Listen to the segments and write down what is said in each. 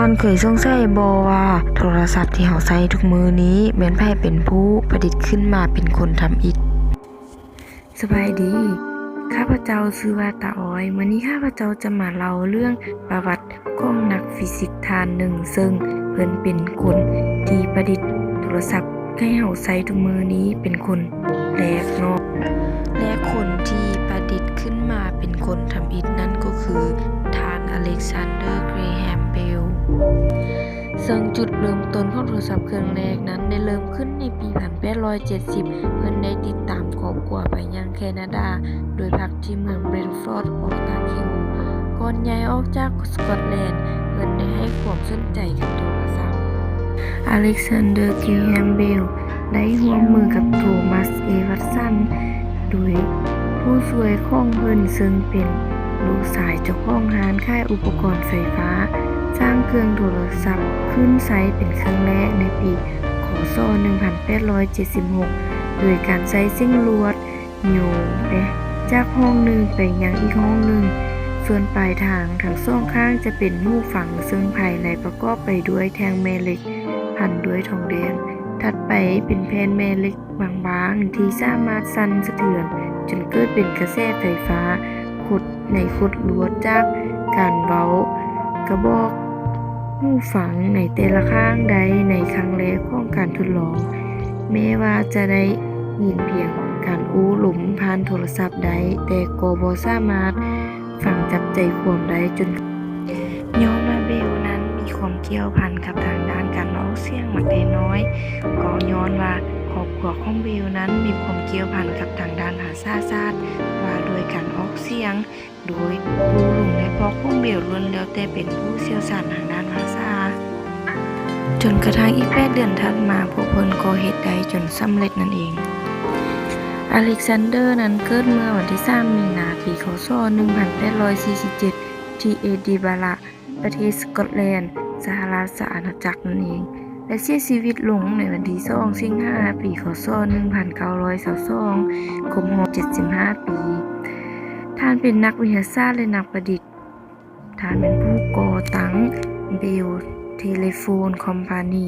ທ່ານເຄີຍສົງໄສບໍ່ວ່າໂທລະສັບທີ່ເຮົາໃຊ້ທຸກມື້ນີ້ແມ່ນໃຜເປັນຜູ້ປະດິດຂຶ້ນມາເປັນຄົນທຳອິດ? ສະບາຍດີ, ຂ້າພະເຈົ້າຊື່ວ່າຕາອອຍ. ມື້ນີ້ຂ້າພະເຈົ້າຈະມາເລົ່າເລື່ອງປະຫວັດຂອງນັກຟີຊິກທ່ານໜຶ່ງ, ເຊິ່ງເພິ່ນເປັນຄົນທີ່ປະດິດໂທລະສັບໃຫ້ເຮົາໃຊ້ທຸກມື້ນີ້ເປັນຄົນແລກເນາະ. ແລະ ຄົນທີ່ປະດິດຂຶ້ນມາເປັນຄົນທຳອິດນັ້ນກໍຄືທ່ານ ອາເລັກຊານເດີ ເກຣແຮມ ເບວ. ເຊິ່ງຈຸດເລີ່ມຕົ້ນຂອງໂທລະສັບເຄື່ອງແລກນັ້ນໄດ້ເລີ່ມຂຶ້ນໃນປີພັນແປດຮ້ອຍເຈັດສິບ, ເພິ່ນໄດ້ຕິດຕາມຄອບຄົວໄປຍັງແຄນາດາ ໂດຍພັກທີ່ເມືອງເບຣນຟອດ ອອນທາຣີໂອ. ກ່ອນຍ້າຍອອກຈາກສະກອດແລນ, ເພິ່ນໄດ້ໃຫ້ຄວາມສົນໃຈກັບໂທລະສັບ. ອາເລັກຊານເດີ ເກຣແຮມ ເບວ ໄດ້ຮ່ວມມືກັບໂທມັສ ເອວັດສັນ ໂດຍຜູ້ຊ່ວຍຂອງເພິ່ນ ເຊິ່ງເປັນລູກຊາຍເຈົ້າຂອງຮ້ານຂາຍອຸປະກອນໄຟຟ້າ ສ້າງເຄື່ອງໂທລະສັບຂຶ້ນໃຊ້ເປັນເຄື່ອງແລກໃນປີ ຄ.ສ. ໜຶ່ງພັນແປດຮ້ອຍເຈັດສິບຫົກ ໂດຍການໃຊ້ເສັ້ນລວດໂຍງໄປຈາກຫ້ອງໜຶ່ງໄປຍັງອີກຫ້ອງໜຶ່ງ. ສ່ວນປາຍທາງທັງສອງຂ້າງຈະເປັນຫູຟັງ, ເຊິ່ງພາຍໃນປະກອບໄປດ້ວຍແທ່ງແມ່ເຫຼັກພັນດ້ວຍທອງແດງ. ຖັດໄປເປັນແຜ່ນແມ່ເຫຼັກ ບາງໆ ທີ່ສາມາດສັ່ນສະເທືອນຈົນເກີດເປັນກະແສໄຟຟ້າ ຂົດໃນຂົດລວດຈາກການເວົ້າກະບອກຫູຟັງໃນແຕ່ລະຂ້າງໄດ້ໃນຄັ້ງແລກຂອງການທົດລອງ. ແມ້ວ່າຈະໄດ້ຍິນພຽງການໂອ້ລົມຜ່ານໂທລະສັບໄດ້, ແຕ່ກໍບໍ່ສາມາດ ຝັງຈັບໃຈຄວາມໄດ້ຈົນ ຍ້ອນວ່າເບວນັ້ນມີຄວາມກ່ຽວພັນກັບທາງດ້ານການອອກສຽງມາແຕ່ນ້ອຍ, ກໍຍ້ອນວ່າຄອບຄົວຂອງເບວນັ້ນມີຄວາມກ່ຽວພັນກັບທາງດ້ານພາສາສາດ ວ່າໂດຍການອອກສຽງ, ໂດຍປູ່ລຸງ ແລະ ພໍ່ຂອງເບວລ້ວນແລ້ວແຕ່ເປັນຜູ້ຊ່ຽວຊານທາງດ້ານພາສາ. ຈົນກະທັ້ງອີກແປດເດືອນຖັດມາ, ພວກເພິ່ນກໍເຮັດໄດ້ຈົນສຳເລັດນັ້ນເອງ. ອາເລັກຊານເດີນັ້ນເກີດເມື່ອວັນທີສາມ ມີນາ ປີ ຄ.ສ. ໜຶ່ງພັນແປດຮ້ອຍສີ່ສິບເຈັດ ທີ່ເອດິນບະຣະ ປະເທດສະກອດແລນ ສະຫະລາຊະອານາຈັກນັ້ນເອງ ແລະ ເສຍຊີວິດລົງໃນວັນທີສອງ ສິງຫາ ປີ ຄ.ສ. ໜຶ່ງພັນເກົ້າຮ້ອຍຊາວສອງ ຄົບຮອບເຈັດສິບຫ້າປີ. ທ່ານເປັນນັກວິທະຍາສາດ ແລະ ນັກປະດິດ. ທ່ານແມ່ນຜູ້ກໍ່ຕັ້ງ ເບວ ເທເລໂຟນ ຄອມພານີ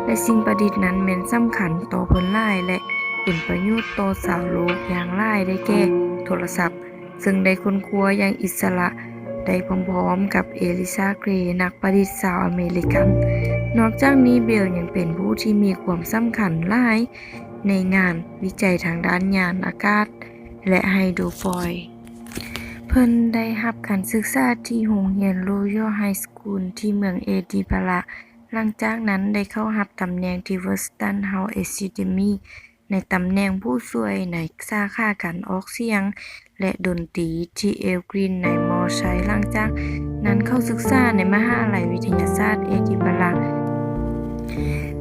ແລະ ສິ່ງປະດິດນັ້ນແມ່ນສຳຄັນຕໍ່ເພິ່ນຫຼາຍ ແລະ ເປັນປະໂຫຍດຕໍ່ຊາວໂລກຢ່າງຫຼາຍ ໄດ້ແກ່ ໂທລະສັບ ເຊິ່ງໄດ້ຄົ້ນຄວ້າຢ່າງອິດສະຫຼະໄດ້ພ້ອມໆກັບ ເອລິຊາ ເກຣ ນັກປະດິດຊາວອາເມລິກັນ. ນອກຈາກນີ້ ເບວຍັງເປັນຜູ້ທີ່ມີຄວາມສຳຄັນຫຼາຍໃນງານວິໄຈທາງດ້ານຍານອາກາດ ແລະ ໄຮໂດຣຟອຍ. ເພິ່ນໄດ້ຮັບການສຶກສາທີ່ໂຮງຮຽນ Royal High School ທີ່ເມືອງເອດິນບະຣະ. ຫຼັງຈາກນັ້ນໄດ້ເຂົ້າຮັບຕຳແໜ່ງທີ່ Western House Academy ໃນຕຳແໜ່ງຜູ້ຊ່ວຍໃນສາຂາການອອກສຽງ ແລະ ດົນຕີທີ່ Elgin ໃນ Marshall. ຫຼັງຈາກນັ້ນເຂົ້າສຶກສາໃນມະຫາໄລວິທະຍາສາດເອດິນບະຣະ.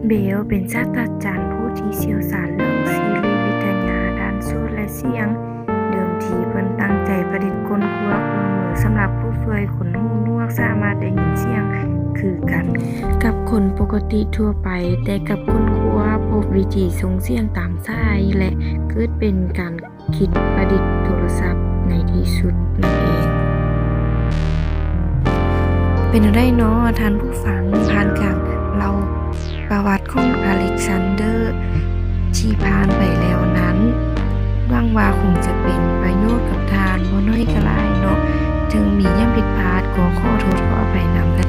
ເບວເປັນສາດສະດາຈານຜູ້ທີ່ຊ່ຽວຊານເລື່ອງຊີຣີວິທະຍາດ້ານສູດ ແລະ ສຽງ. ເດີມທີເພິ່ນຕັ້ງໃຈປະດິດຄົ້ນຄວ້າເຄື່ອງມືສຳລັບຜູ້ຊ່ວຍຄົນຫູໜວກສາມາດໄດ້ຍິນສຽງຄືກັນກັບຄົນປົກກະຕິທົ່ວໄປ, ແຕ່ກັບຄົ້ນຄວ້າພົບວິທີສົ່ງສຽງຕາມສາຍ ແລະ ເກີດເປັນການຄິດປະດິດໂທລະສັບໃນທີ່ສຸດນັ້ນເອງ. ເປັນແນວໃດເນາະທ່ານຜູ້ຟັງ ຜ່ານການເລົ່າປະຫວັດຂອງອາເລັກຊານເດີທີ່ຜ່ານໄປແລ້ວນັ້ນ? ຫວັງວ່າຄົງຈະເປັນປະໂຫຍດກັບທ່ານບໍ່ໜ້ອຍກໍຫຼາຍເນາະ. ເຖິງມີຫຍັງຜິດພາດກໍຂໍໂທດຂໍອະໄພນຳ.